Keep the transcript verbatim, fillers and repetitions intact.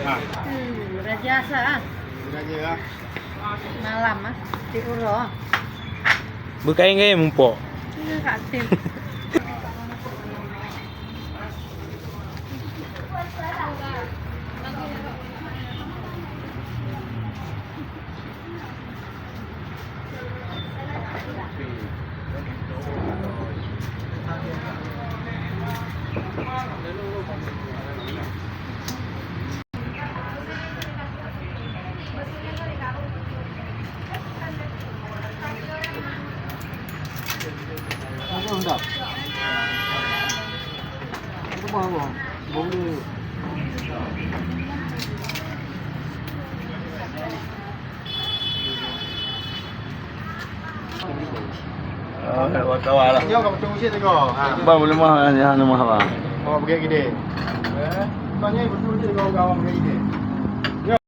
Hmm, raja sa ah. Raja ah. Malam ah, di uroe. Beukain-kain mumpok. Iya, Kak Tim. Oh, wartawan lah. Nyoe ka beutôi usie teungoh. Ha. Bang, boleh mah, ya, nama apa? Oh, bagi gede. Eh, tanya beutôi usie teungoh, kawan bagi gede.